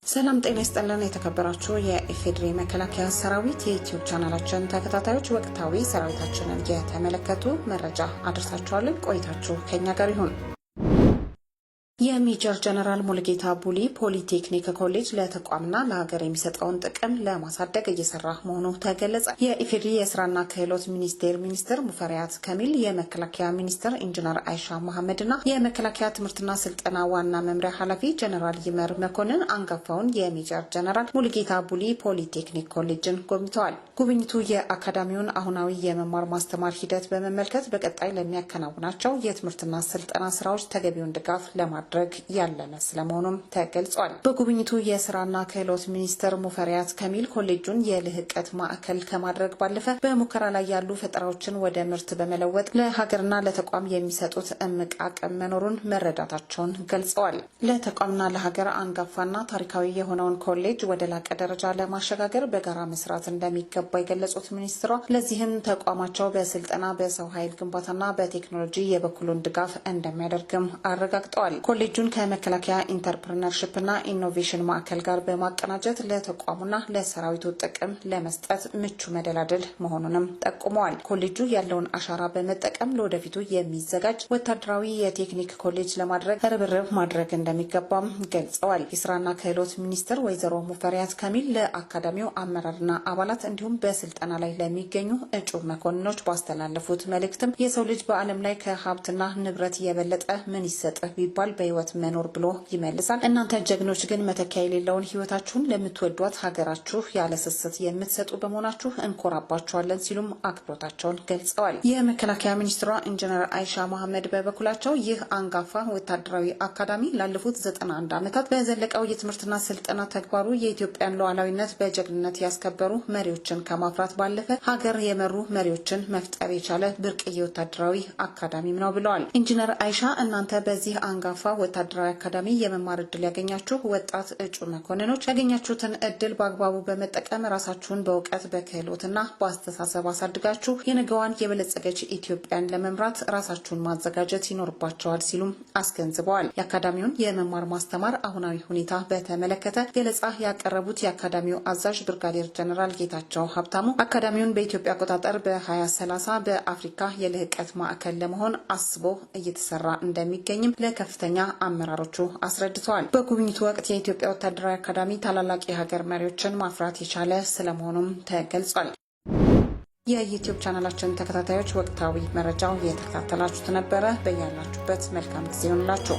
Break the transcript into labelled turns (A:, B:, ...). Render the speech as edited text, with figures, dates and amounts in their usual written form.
A: ሰላም ጤና ይስጥልን። የተከበራችሁ የኢፌዴሪ መከላከያ ሰራዊት የዩቲዩብ ቻናላችን ተከታታዮች፣ ወቅታዊ ሰራዊታችንን የተመለከቱ መረጃ አድርሳችኋለን። ቆይታችሁ ከኛ ጋር ይሁን። የሜጀር ጀነራል ሙሉጌታ ቡሊ ፖሊቴክኒክ ኮሌጅ ለተቋምና ለሀገር የሚሰጠውን ጥቅም ለማሳደግ እየሰራ መሆኑ ተገለጸ። የኢፌዴሪ የስራና ክህሎት ሚኒስቴር ሚኒስትር ሙፈሪያት ካሚል፣ የመከላከያ ሚኒስትር ኢንጂነር አይሻ መሐመድና የመከላከያ ትምህርትና ስልጠና ዋና መምሪያ ኃላፊ ጀነራል ይመር መኮንን አንጋፋውን የሜጀር ጀነራል ሙሉጌታ ቡሊ ፖሊቴክኒክ ኮሌጅን ጎብኝተዋል። ጉብኝቱ የአካዳሚውን አሁናዊ የመማር ማስተማር ሂደት በመመልከት በቀጣይ ለሚያከናውናቸው የትምህርትና ስልጠና ስራዎች ተገቢውን ድጋፍ ለማድረግ ያለመ ስለመሆኑም ተገልጿል። በጉብኝቱ የስራና ክህሎት ሚኒስትር ሙፈሪያት ካሚል ኮሌጁን የልህቀት ማዕከል ከማድረግ ባለፈ በሙከራ ላይ ያሉ ፈጠራዎችን ወደ ምርት በመለወጥ ለሀገርና ለተቋም የሚሰጡት እምቅ አቅም መኖሩን መረዳታቸውን ገልጸዋል። ለተቋምና ለሀገር አንጋፋና ታሪካዊ የሆነውን ኮሌጅ ወደ ላቀ ደረጃ ለማሸጋገር በጋራ መስራት እንደሚገባ የገለጹት ሚኒስትሯ፣ ለዚህም ተቋማቸው በስልጠና፣ በሰው ኃይል ግንባታና በቴክኖሎጂ የበኩሉን ድጋፍ እንደሚያደርግም አረጋግጠዋል። ኮሌጁን ከመከላከያ ኢንተርፕርነርሽፕና ኢኖቬሽን ማዕከል ጋር በማቀናጀት ለተቋሙና ለሰራዊቱ ጥቅም ለመስጠት ምቹ መደላድል መሆኑንም ጠቁመዋል። ኮሌጁ ያለውን አሻራ በመጠቀም ለወደፊቱ የሚዘጋጅ ወታደራዊ የቴክኒክ ኮሌጅ ለማድረግ ርብርብ ማድረግ እንደሚገባም ገልጸዋል። የስራና ክህሎት ሚኒስትር ወይዘሮ ሙፈሪያት ካሚል ለአካዳሚው አመራርና አባላት እንዲሁም በስልጠና ላይ ለሚገኙ እጩ መኮንኖች ባስተላለፉት መልእክትም፣ የሰው ልጅ በዓለም ላይ ከሀብትና ንብረት የበለጠ ምን ይሰጥህ ቢባል በህይወት መኖር ብሎ ይመልሳል። እናንተ ጀግኖች ግን መተኪያ የሌለውን ህይወታችሁን ለምትወዷት ሀገራችሁ ያለ ስስት የምትሰጡ በመሆናችሁ እንኮራባችኋለን ሲሉም አክብሮታቸውን ገልጸዋል። የመከላከያ ሚኒስትሯ ኢንጂነር አይሻ መሐመድ በበኩላቸው፣ ይህ አንጋፋ ወታደራዊ አካዳሚ ላለፉት 91 ዓመታት በዘለቀው የትምህርትና ስልጠና ተግባሩ የኢትዮጵያን ሉዓላዊነት በጀግንነት ያስከበሩ መሪዎችን ከማፍራት ባለፈ ሀገር የመሩ መሪዎችን መፍጠር የቻለ ብርቅዬ ወታደራዊ አካዳሚም ነው ብለዋል። ኢንጂነር አይሻ፣ እናንተ በዚህ አንጋፋ ወታደራዊ አካዳሚ የመማር እድል ያገኛችሁ ወጣት እጩ መኮንኖች ያገኛችሁትን እድል በአግባቡ በመጠቀም ራሳችሁን በእውቀት፣ በክህሎትና በአስተሳሰብ አሳድጋችሁ የነገዋን የበለጸገች ኢትዮጵያን ለመምራት ራሳችሁን ማዘጋጀት ይኖርባችኋል ሲሉም አስገንዝበዋል። የአካዳሚውን የመማር ማስተማር አሁናዊ ሁኔታ በተመለከተ ገለጻ ያቀረቡት የአካዳሚው አዛዥ ብርጋዴር ጀነራል ጌታቸው ሀብታሙ፣ አካዳሚውን በኢትዮጵያ አቆጣጠር በ2030 በአፍሪካ የልህቀት ማዕከል ለመሆን አስቦ እየተሰራ እንደሚገኝም ለከፍተኛ አመራሮቹ አስረድተዋል። በጉብኝቱ ወቅት የኢትዮጵያ ወታደራዊ አካዳሚ ታላላቅ የሀገር መሪዎችን ማፍራት የቻለ ስለመሆኑም ተገልጿል። የዩቲዩብ ቻናላችን ተከታታዮች፣ ወቅታዊ መረጃው የተከታተላችሁት ነበረ። በያላችሁበት መልካም ጊዜ ይሁንላችሁ።